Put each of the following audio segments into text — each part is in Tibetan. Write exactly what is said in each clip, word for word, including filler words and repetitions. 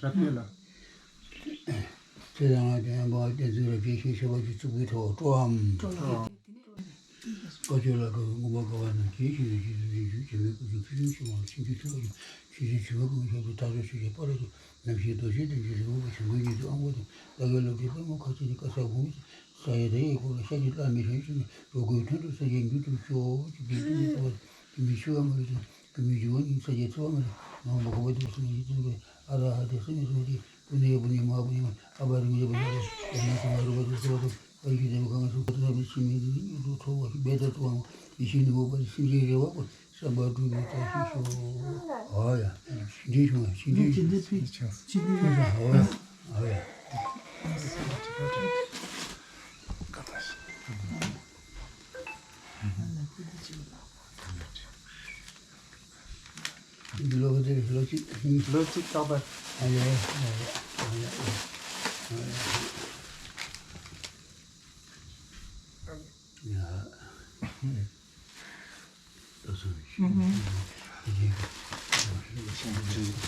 ལ་རབ་གནས་ལ། ཚེ་དང་ལྔ་དང་ཡང་འབངས་བསྟན་འཛིན་རབ་རྒྱས་ཤིང་བྱ་བ་བཅུ་གཙུག་གི་ཐོག་སྤྲོའམ། སྤྲོ་ལ། བཀའ་ཆོས་ལ་དགའ་བའི་མངོན་པར་དགའ་བ་རྣམས་ཀྱིས། ཤིན་ཏུ་རྗེ་བཙུན་མི་འགྱུར་བྱེ་མའི་སྐུ་གསུང་ཐུགས་ཡོན་ཆེན་མོ་ལ། ཕྱིན་ཅི་ཐུབ་པ་ཡིས་ཕྱིན་ཅི་ཐུབ་པ་ཡིས་ཐག་ཆོད་ཆོས་ཀྱི་དཔལ་ལ་འགྲོ། ནམ་ཞིག་རྡོ་རྗེ་གདན་གྱི་རི་བོ་བཞེངས་མཁན་ཉིད་དུ་དབང་པོ་དང་། བདག་གི་བློ་གྲོས་པདྨོ་ཁ་ཆེ་ནི། བཀའ་སྩལ་གོང་བུ་ས་ཡི་དྭངས་མའི་སྐོར་ལ། ཤཱཀྱའི་ལྷ་མི་ཧྲེང་ཤུལ་ནས། འགྲོ་ཀུན་མཐུན་འགྲོ་སངས་རྒྱས་མྱུར་ཐོབ་ཤོག་ཅེས་འདོན་ཏེ་བསྟོད་པ། སྐུ་མི་འཆི་བ་མ་ལུས་ཤིང་། སྐུ་མི་འཆི་བ་ནི་ས་སྐྱ་ཚེ་དབང་མ་ལུས། མ་འོངས་པ་གོ་འཕང་མཐར་ཕྱིན་ནས་ཡིད་བརྟན་པའི། ཨ་ར་ཧ་ཏེ་སེམས་ཉིད་སོགས་ཀྱི། པུ་ནེ་པུ་ནེ་མ་ཧཱ་པུ་ནེ་མ། ཨ་པ་རི་མི་ཡ་པུ་ནེ་ཡ། ཡ་ན་ཀུ་མ་རུ་པ་ཏུ་སོ་ཏུ། པ་རི་ཤི་ཏེ་རུ་ཁ་ང་སུ་ཁ་ཏུ་ཐ་མི་ཆི་མི་ནི་ཡུ་ཏུ་ཐོ་བ་སྦེ་ད་ཏུ་ཨང་། ཡེ་ཤེས་ནི་འོད་དཔག་ཏུ་སེམས་ཅན་རེ་བ་ཀུན། བསམ་པ་འགྲུབ་པའི་རྟགས་ཤིག་ཤོག་ཨོ་ཡ། ཞི་འགྲིག་བྱུང་བ་ཞི་འགྲིག་ཅི་འདི་ཕི་ཅི་འདི་ཨོ་ཡ་ཨོ་ཡ། འདི་ལོ་ག་དེ་རེད། ལོ་གཅིག་ལོ་གཅིག་ལྷག་པ། ཨ་ཡ་ཡ་ཡ་ཡ་ཡ་ཡ། ལགས་སོ། ཐུགས་རྗེ་ཆེ་ལགས། ཐུགས་རྗེ་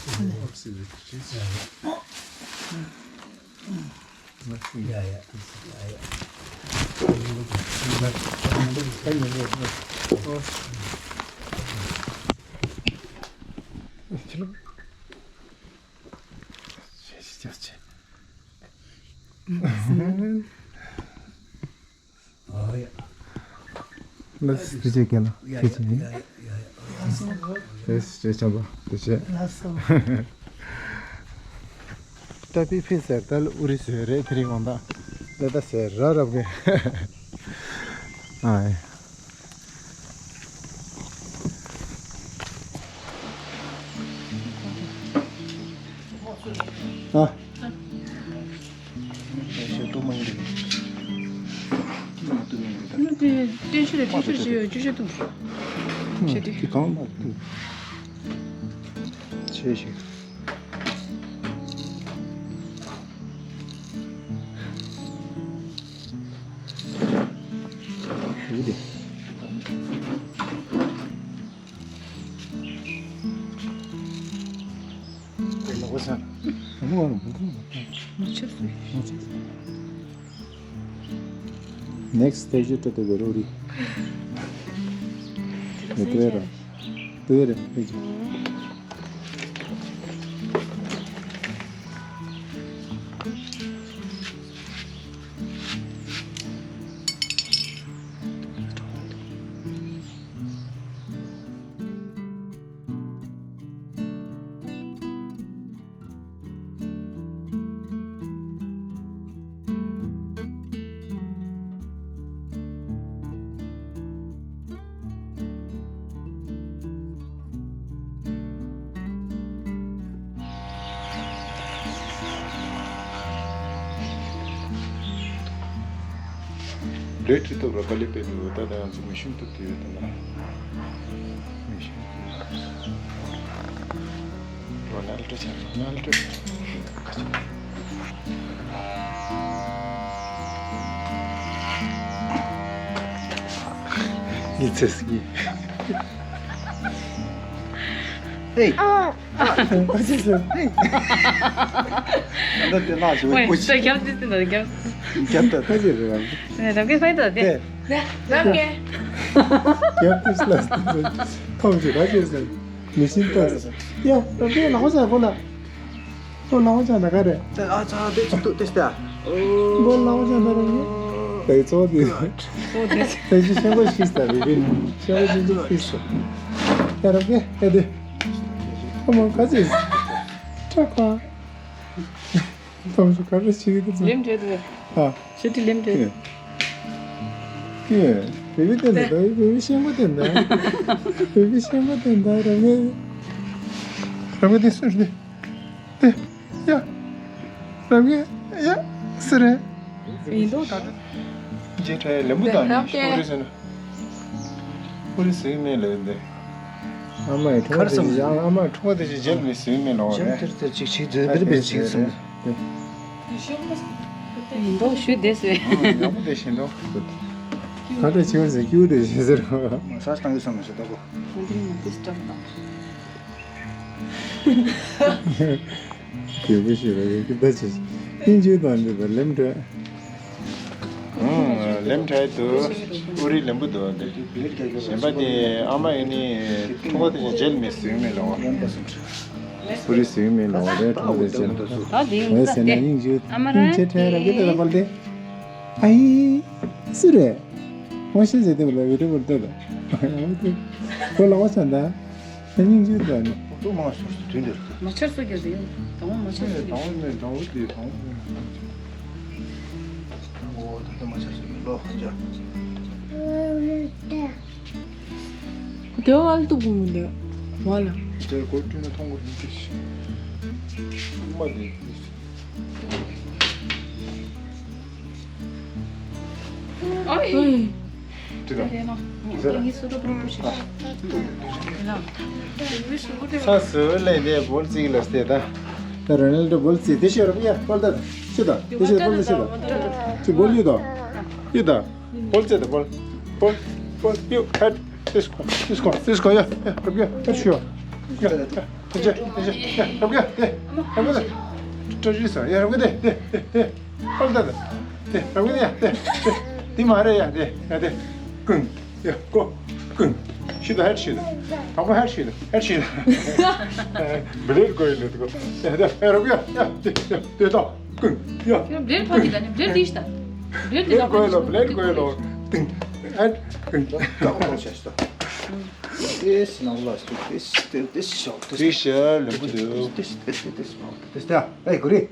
ཆེ། ལགས་སོ། ཐུགས་རྗེ་ཆེ་ལགས། ལགས་སོ། ཏ་པི་ཕི་ཟེར་ཏ་ལ་ཨུ་རི་ཟེར་རེད། དེ་རིང་དགོང་དག་ལ་ཏ་ཟེར་ར་རབ་གི། ཨ་ཨེ། ཨ། ཞེ་ཏོག་མ་ཡིན་རེད། ཏུ་མ་ཏུ་མ་ཡིན་རེད། ཏུ་ཏུ་ཤི་རེད། ཏུ་ཤི་རེད། ཅུ་ཤི་ཏུ། ཤི་ཏུ། ཏི་གང་མ་ཏུ། ཆེ་ཞིག་ཞུ་དེ། Next stage to the Verori. Vera. Vera. ལས་ཁྲི་ཐོབ་ར་དཀའ་ལས་དཔེ་མི་འོས། ད་ལྟ་ང་ཚོ་མི་ཤིན་ཏུ་དུས་ཡོད་དམ་ལ། མི་ཤིན་ཏུ་རོ་ནལ་ཏྲོ་ཆ་རོ་ནལ་ཏྲོ། ཡིད་ཚེ་སྐྱིད། ཧེ། ཨ། ཨ། ཨ་ཅེ་ཟེར། ཧེ། ད་དེ་ལ་ཞུ་བའི་ཀུ་ཅི། ད་རྒྱབ་དེ་དེ་ད་རྒྱབ། རྒྱབ་ད་ད་ཅེ་ཟེར་རང་། ནས་རང་གི་ཕན་ད་དེ། དེ། རང་གི། རྒྱབ་དེ་སླ་སྟེ་ཐོང་ཅེ་ད་ཅེ་ཟེར། མི་ཤིན་ཏུ། ཡ། རང་གི་ལ་ཧོ་ཟེར་ཁོ་ན། ཁོ་ལ་ཧོ་ཅང་ད་ག་རེ། ཨ་ཙ་དེ་ཅི་ཏུ་དེ་སྟ། ཁོ་ལ་ཧོ་ཅང་ད་རེ་ཡོད། དེ་ཚོ་དེ། ཚོ་དེ། དེ་ཅི་ཤེས་པ་ཤིག་སྟ་བི་བི་ནི། ཤེས་པ་ཅི་ཅི་ཤིག་སྟ། ཡ་རབ་ཀེ་ཨེ་དེ། ཁོ་མོ་ག་ཅི། ཁྲ་ཁ། ཐོང་ཤུ་ག་རེ་ཞིག་དེ་ཚོ། ལེམ་བྲེ་དེ། ཨ། ཤེས་ཏི་ལེམ་བྲེ། ཀེ། བི་བི་དེ་འདྲ་ད་བི་བི་ཤེས་པ་དེ་འདྲ། བི་བི་ཤེས་པ་དེ་འདྲ་རབ་ཀེ། རབ་ཀེ་དེ་སུ་རེད། དེ། ཡ། རབ་ཀེ། ཡ། སུ་རེད། ཡིན་དོ་ད། རྗེས་ཁྲ་ཡ་ལེན་པོ་དང་ནི་ཤོག་རེ་ཟེར་ན། ཤོག་རེ་ཟེར་མེད་ལེ་འདི། ཨ་མའི་ཁྲོ་བ་དེ་ཅི། ཨ་མའི་ཁྲོ་བ་དེ་ཅི་རྗེས་མི་ཟེར་མེད་ལོ་རེད། དེར་དེར་ཅིག་ཅིག་དེར་དེར་བེད་ཅིག་སོང་། ཡིན་དོ་ཞུ་དེ་ཟེར། ཡག་པོ་དེ་བཞིན་དོ། ད་ལྟ་ཆེ་བ་ཟེར་སྐྱུར་དེ་བཞིན་ཟེར། ས་སྟངས་ཀྱི་བསམ་མ་ཞིག་ད་གོ། ང་འདི་ནི་ང་འདི་སྟོན་དང་། དགོས་པ་ཞིག་ལ་ཡོད་ཀྱི་ད་ཅི། ཨིན་ཇི་དང་འདི་དང་ལེམ་འདྲ། ཨང་ ལེམ་ཁྲའི་འདུག་ཨུ་རི་ལེམ་བུ་འདུག་འདི། གཞན་པ་དེ་ཨ་མ་ཡིན་ནི་ཁྲུང་པ་དེ་ཅིག་མཇལ་མེད་ཟིན་མེད་ལོང་བ། ཨུ་རི་ཟིན་མེད་ལོང་བ་རེད། ཁྲུང་པ་དེ་ཅིག་ད་དེ་ངས་ཟེར་ན་སྙིང་རྗེ། ཨ་མ་རང་སྙིང་རྗེ་ཁྲའི་ར་གི་ཏེ་ད་པལ་ཏེ། ཨ་ཡི་སུ་རེད། ངོ་ཤེས་ཟེར་དེ་བ་ལ་བི་ཏྲ་བལ་ཏེ་ད། ཁོ་ལ་བ་ཆ་ད། སྙིང་རྗེ་ད་ནི། ཏུ་མ་སོ་སོ་དུས་འདིར། མ་ཆར་སོ་རྒྱག་དེ་ཡོད། དང་བོ་མ་ཆར་སོ་རྒྱག་དང་བོ་ནས་དང་བོ་དེ་དང་བོ། ཨོ་ད་ལྟ་མ་ཆར་སོ་རྒྱག་ལོ་ཁ་ཆ། དེ་བ་ལ་ཏུ་བུ་མི་འདུག་བ་ལ། དེ་གོ་བསྟུན་ན་མཐོང་གོ་རིན་པོ་ཆེ། ཨུ་མ་དེ། ཨོའི། ཨོའི། དེ་དང་། དེ་ནོ། ཟེར། ངའི་སུ་རུ་རུ་རུ་ཞིག་ས་སུ་ལེན་དེ་བོལ་ཙིག་ལ་སྟེ་ད། ད་རོ་ནལ་ཌོ་བོལ་ཙིག་དེ་ཤེས་རབ་ཡ་བོལ་ད། ཤི་ད། དེ་ཤེས་བོལ་ད་ཤི་ད། ཅི་བོལ་ཡི་ད། ཡི་ད། བོལ་ཙེ་ད་བོལ། བོལ། བོལ་ཡུ་ཧེད། ཏིས་ཀོ་ཏིས་ཀོ་ཏིས་ཀོ་ཡ་ཡ་རབ་ཡ་ཡ་ཤུ་ཡ། ཡ་ཡ་ཡ་རབ་ཡ་དེ་རབ་ཡ་དེ་རབ་ཡ་དེ་ཏྲ་ཇི་ས་ཡ་རབ་ཡ་དེ་དེ་དེ་དེ་ཧོལ་ད་དེ་དེ་རབ་ཡ་དེ་ཡ་དེ་དེ་དེ་མ་རེད་ཡ་དེ་ཡ་དེ་ཀུན་ཡ་ཀོ་ཀུན་ཤི་ད་ཧེད་ཤི་ད་དང་པོ་ཧེད་ཤི་ད་ཧེད་ཤི་ད་བི་ལེར་གོ་ཡི་ལེ་དེ་ཀོ་ཡ་དེ་ཡ་རབ་ཡ་ཡ་དེ་ཡ་དེ་དང་ཀུན་ཡ་ཀུན་བི་ལེར་ཕ་གི་ད་ནི་བི་ལེར་དེ་ཤི་ད་བི་ལེར་དེ་ལེར་གོ་ཡི་ལོ་བི་ལེར་གོ་ཡི་ལོ་ཏིང་ཧེད་ཀུན། This, now last week, this, this, this shop, this, this, uh, this, this, this, this, this, this, this, yeah. Hey, Guri.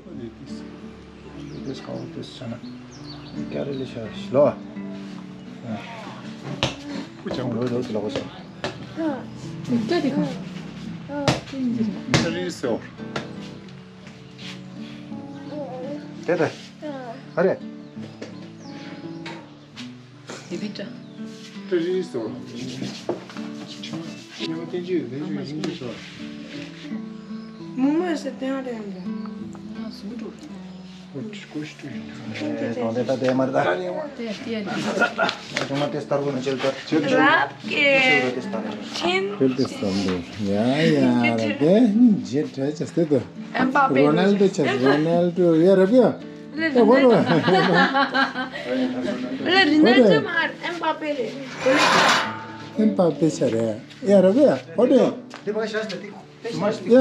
This, how this, uh, carry this, uh, slow. Yeah. Which one? Road, road, slow, slow. Carry this, slow. There, there. Hurry. དེ་བི་ཏྲ། ཏྲ་རི་སོ། ཉི་མ་བསྟན་བཅོས་བསྟན་བཅོས་ཡིན་གྱི་སོ། མུ་མ་ཟེར་བསྟན་རེད་འདི། ང་ཟུག་འགྲོ། ཨོ་ཅི་ཀོ་ཤི་ཏུ་ཡིན། ཨེ་དང་དེ་ད་དེ་མ་རེད་ད། དེ་དེ་ཡ་དེ། ཅུང་མ་དེ་སྟར་གོ་ན་ཅེལ་ཏར། ཅེལ་ཏར། རབ་ཀྱི། ཅེལ་ཏར་དེ་སྟར། ཁྲིན། ཁྲིན་དེ་སྟར་འདུག་ཡ་ཡ་ར་དེ་ཉིན་རྗེས་དྲན་བྱ་སྟེ་དུ། ཨེམ་པ་པེ། རོ་ནལ་ཏོ་ཆགས་རོ་ནལ་ཏོ་ཡ་རབ་ཡ། ལ་རི་ནལ་ལ་རི་ནལ་ཅི་མ་ཨེམ་པ་པེ་རེད། ཨེམ་པ་པེ་ཆ་རེད། ཡ་རབ་ཡ་ཧོ་ཏེ། དེ་བ་ཤ་སྟེ་དེ་ཡ།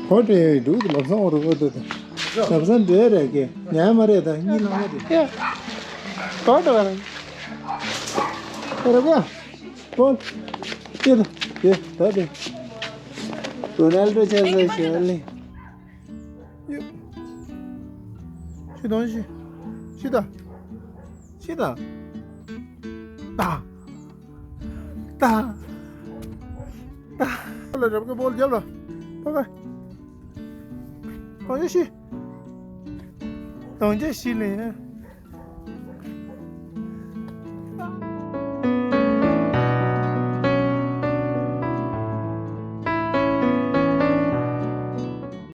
ཧོ་ཏེ་འདུག་ལོ་སོང་རུ་གོ་ཏེ། ལོ་སོང་འདྲེ་རེད་ཀེ་ཉ་མ་རེད་ད་གཉིས་ལོང་མ་རེད། ཡ། ཧོ་ཏེ་བ་རེད། ཡ་རབ་ཡ། ཧོ། ཡ་ད་ཡ་ད་དེ། རོ་ནལ་ཏོ་ཆ་ཟེར་ཤེས་ལེ། ཡོ། ཤི་དང་ཤི། ཤི་ད། ཤི་ད། ད། ད། ད། ལ་རབ་ཀྱི་བོལ་རྒྱབ་ལ། ཕ་ག་དང་ཅི་ཤི། དང་ཅི་ཤི་ལེ།